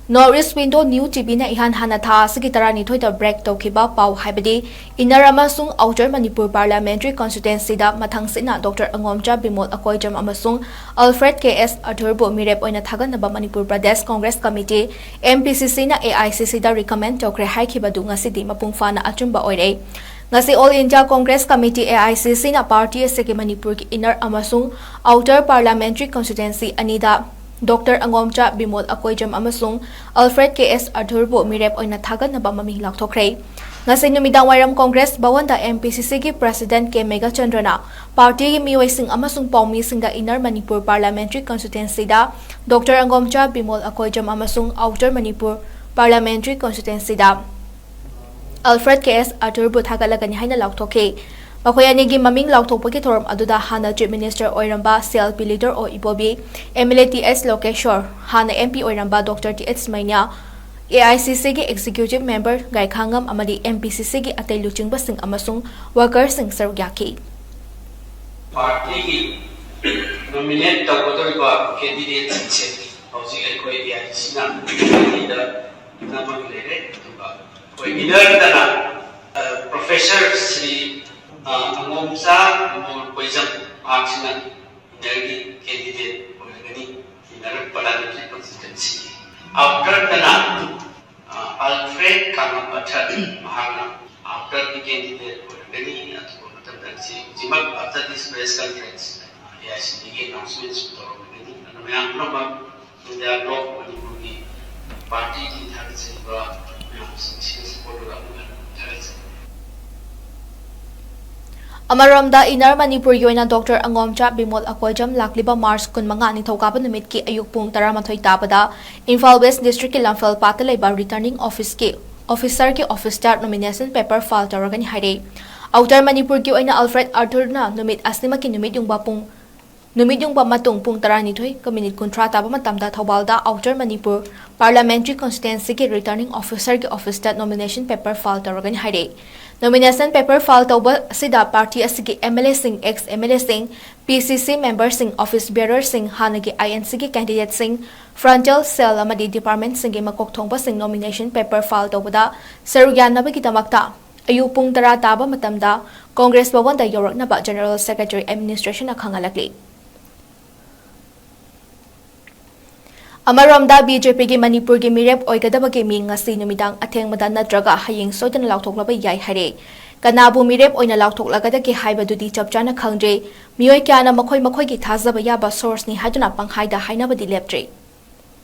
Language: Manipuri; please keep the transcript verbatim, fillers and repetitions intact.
North East Window New T Vꯅ ꯏꯍꯥꯟ ꯍꯥꯟꯅ ꯊꯥ ꯑꯁꯤꯒꯤ ꯇꯔꯥꯅꯤꯊꯣꯏꯗ break ꯇꯧꯈꯤꯕ ꯄꯥꯎ, ꯍꯥꯏꯕꯗꯤ Inner ꯑꯃꯁꯨꯡ Outer Manipur Parliamentary Constituencyꯗ ꯃꯊꯪꯁꯤꯠꯅ doctor ꯑꯉꯣꯝꯆꯥ Bimol Akoijam ꯑꯃꯁꯨꯡ Alfred K S ꯑꯊꯨꯔꯕꯨ ꯃꯤꯔꯦꯞ ꯑꯣꯏꯅ ꯊꯥꯒꯠꯅꯕ Manipur Pradesh Congress Committee, M P C Cꯅ A I C Cꯗ recommend ꯇꯧꯈ꯭ꯔꯦ ꯍꯥꯏꯈꯤꯕꯗꯨ ꯉꯁꯤꯗꯤ ꯃꯄꯨꯡ ꯐꯥꯅ ꯑꯆꯨꯝꯕ ꯑꯣꯏꯔꯦ꯫ ꯉꯁꯤ All India Congress Committee, A I C Cꯅ party ꯑꯁꯤꯒꯤ ꯃꯅꯤꯄꯨꯔꯒꯤ Inner ꯑꯃꯁꯨꯡ Outer Parliamentary Constituency ꯑꯅꯤꯗ ꯗꯣꯛꯇꯔ ꯑꯉꯣꯝꯆꯥ ꯕꯤꯃꯣꯜ ꯑꯀꯣꯏꯖꯝ ꯑꯃꯁꯨꯡ Alfred K S ꯑꯊꯨꯔꯕꯨ ꯃꯤꯔꯦꯞ ꯑꯣꯏꯅ ꯊꯥꯒꯠꯅꯕ ꯃꯃꯤꯡ ꯂꯥꯎꯊꯣꯛꯈ꯭ꯔꯦ꯫ ꯉꯁꯤ ꯅꯨꯃꯤꯗꯥꯡ ꯋꯥꯏꯔꯝ Congress ꯚꯋꯟꯗ M P C Cꯒꯤ President K ꯃꯦꯘꯆꯟꯗ꯭ꯔꯅ partyꯒꯤ ꯃꯤꯑꯣꯏꯁꯤꯡ ꯑꯃꯁꯨꯡ ꯄꯥꯎꯃꯤꯁꯤꯡꯗ Inner Manipur Parliamentary Constituencyꯗ doctor ꯑꯉꯣꯝꯆꯥ Bimol Akoijam ꯑꯃꯁꯨꯡ Outer Manipur Parliamentary Constituencyꯗ Alfred K S ꯑꯊꯨꯔꯕꯨ ꯊꯥꯒꯠꯂꯒꯅꯤ ꯍꯥꯏꯅ ꯂꯥꯎꯊꯣꯛꯈꯤ꯫ ꯃꯈꯣꯏ ꯑꯅꯤꯒꯤ ꯃꯃꯤꯡ ꯂꯥꯎꯊꯣꯛꯄꯒꯤ ꯊꯧꯔꯝ ꯑꯗꯨꯗ ꯍꯥꯟꯅ Chief Minister ꯑꯣꯏꯔꯝꯕ C L P leader ꯑꯣ ꯏꯕꯣꯕꯤ, M L A T S ꯂꯣꯀꯦꯁꯣꯔ, ꯍꯥꯟꯅ M P ꯑꯣꯏꯔꯝꯕ doctor T H Meinya, A I C Cꯒꯤ Executive Member ꯒꯥꯏꯈꯥꯉꯝ ꯑꯃꯗꯤ M P C Cꯒꯤ ꯑꯇꯩ ꯂꯨꯆꯤꯡꯕꯁꯤꯡ ꯑꯃꯁꯨꯡ workerꯁꯤꯡ ꯁꯔꯨꯛ ꯌꯥꯈꯤ꯫ Partyꯒꯤ nominate ꯇꯧꯒꯗꯧꯔꯤꯕ candidateꯁꯤꯡꯁꯦ ꯍꯧꯖꯤꯛ ꯑꯩꯈꯣꯏ A I C Cꯅ ꯅꯝꯃꯒ ꯂꯩꯔꯦ꯫ ꯑꯗꯨꯒ ꯑꯩꯈꯣꯏ Innerꯗꯅ, ꯑ, Professor ꯁ꯭ꯔꯤ, ꯑ, ꯑꯉꯣꯝꯆꯥ ꯕꯤꯃꯣꯜ ꯀꯣꯏꯖꯝ, ꯃꯍꯥꯛꯁꯤꯅ Innerꯒꯤ candidate ꯑꯣꯏꯔꯒꯅꯤ, Inner Parliamentary Constituencyꯒꯤ꯫ Outerꯗꯅ, ꯑ, Alfred ꯀꯥꯉꯝ ꯑꯊꯔ, ꯃꯍꯥꯛꯅ Outerꯒꯤ candidate ꯑꯣꯏꯔꯒꯅꯤ꯫ ꯑꯗꯨꯒ ꯃꯇꯝꯗ ꯉꯁꯤ ꯍꯧꯖꯤꯛꯃꯛ after this press conference, A I C Cꯒꯤ announcementꯁꯨ ꯇꯧꯔꯝꯒꯅꯤ꯫ ꯑꯗꯨꯅ ꯃꯌꯥꯝ ꯄꯨꯝꯅꯃꯛ Inner Bloc ꯃꯅꯤꯄꯨꯔꯒꯤ partyꯒꯤ ꯊꯥꯒꯠꯆꯔꯤꯕ ꯃꯌꯥꯝꯁꯤꯡꯁꯤꯒ support ꯇꯧꯔꯒ ꯑꯃꯨꯛ ꯍꯟꯅ ꯊꯥꯒꯠꯆꯔꯤ꯫ ꯑꯃꯔꯣꯝꯗ, Inner ꯃꯅꯤꯄꯨꯔꯒꯤ ꯑꯣꯏꯅ ꯗꯣꯛꯇꯔ ꯑꯉꯣꯝꯆꯥ ꯕꯤꯃꯣꯜ ꯑꯀꯣꯏꯖꯝ ꯂꯥꯛꯂꯤꯕ March ꯀꯨꯟꯃꯉꯥ, ꯅꯤꯡꯊꯧꯀꯥꯕ ꯅꯨꯃꯤꯠꯀꯤ ꯑꯌꯨꯛ ꯄꯨꯡ ꯇꯔꯥꯃꯥꯊꯣꯏ ꯇꯥꯕꯗ ꯏꯝꯐꯥꯜ West Districtꯀꯤ ꯂꯝꯐꯦꯜ ꯄꯥꯠꯇ ꯂꯩꯕ Returning Officeꯀꯤ officerꯒꯤ officeꯇ nomination paper file ꯇꯧꯔꯒꯅꯤ ꯍꯥꯏꯔꯦ꯫ Outer ꯃꯅꯤꯄꯨꯔꯒꯤ ꯑꯣꯏꯅ Alfred ꯑꯊꯨꯔꯅ ꯅꯨꯃꯤꯠ ꯑꯁꯤꯃꯛꯀꯤ ꯅꯨꯃꯤꯠ ꯌꯨꯡꯕ ꯄꯨꯡ ꯅꯨꯃꯤꯠ ꯌꯨꯡꯕ ꯃꯇꯨꯡ ꯄꯨꯡ ꯇꯔꯥꯅꯤꯊꯣꯏꯒ minute ꯀꯨꯟꯊ꯭ꯔꯥ ꯇꯥꯕ ꯃꯇꯝꯗ ꯊꯧꯕꯥꯜꯗ Outer Manipur Parliamentary Constituencyꯒꯤ Returning Officerꯒꯤ officeꯇ nomination paper file ꯇꯧꯔꯒꯅꯤ ꯍꯥꯏꯔꯦ꯫ Nomination paper file ꯇꯧꯕ ꯑꯁꯤꯗ party ꯑꯁꯤꯒꯤ MLAꯁꯤꯡ, ex MLAꯁꯤꯡ, PCC memberꯁꯤꯡ, office bearerꯁꯤꯡ, ꯍꯥꯟꯅꯒꯤ INCꯒꯤ candidateꯁꯤꯡ, frontal cell ꯑꯃꯗꯤ departmentꯁꯤꯡꯒꯤ ꯃꯀꯣꯛ ꯊꯣꯡꯕꯁꯤꯡ nomination paper file ꯇꯧꯕꯗ ꯁꯔꯨꯛ ꯌꯥꯅꯕꯒꯤꯗꯃꯛꯇ ꯑꯌꯨꯛ ꯄꯨꯡ ꯇꯔꯥ ꯇꯥꯕ ꯃꯇꯝꯗ Congress ꯚꯕꯟꯗ ꯌꯧꯔꯛꯅꯕ General Secretary Administrationꯅ ꯈꯪꯍꯜꯂꯛꯂꯤ꯫ ꯑꯃꯔꯣꯝꯗ, BJPꯒꯤ ꯃꯅꯤꯄꯨꯔꯒꯤ ꯃꯤꯔꯦꯞ ꯑꯣꯏꯒꯗꯕꯒꯤ ꯃꯤ ꯉꯁꯤ ꯅꯨꯃꯤꯗꯥꯡ ꯑꯊꯦꯡꯕꯗ ꯅꯠꯇ꯭ꯔꯒ ꯍꯌꯦꯡ ꯁꯣꯏꯗꯅ ꯂꯥꯎꯊꯣꯛꯂꯕ ꯌꯥꯏ ꯍꯥꯏꯔꯦ꯫ ꯀꯅꯥꯕꯨ ꯃꯤꯔꯦꯞ ꯑꯣꯏꯅ ꯂꯥꯎꯊꯣꯛꯂꯒꯗꯒꯦ ꯍꯥꯏꯕꯗꯨꯗꯤ ꯆꯞ ꯆꯥꯅ ꯈꯪꯗ꯭ꯔꯦ꯫ ꯃꯤꯑꯣꯏ ꯀꯌꯥꯅ ꯃꯈꯣꯏ ꯃꯈꯣꯏꯒꯤ ꯊꯥꯖꯕ ꯌꯥꯕ sourceꯅꯤ ꯍꯥꯏꯗꯨꯅ ꯄꯪꯍꯥꯏꯗ ꯍꯥꯏꯅꯕꯗꯤ ꯂꯦꯞꯇ꯭ꯔꯤ꯫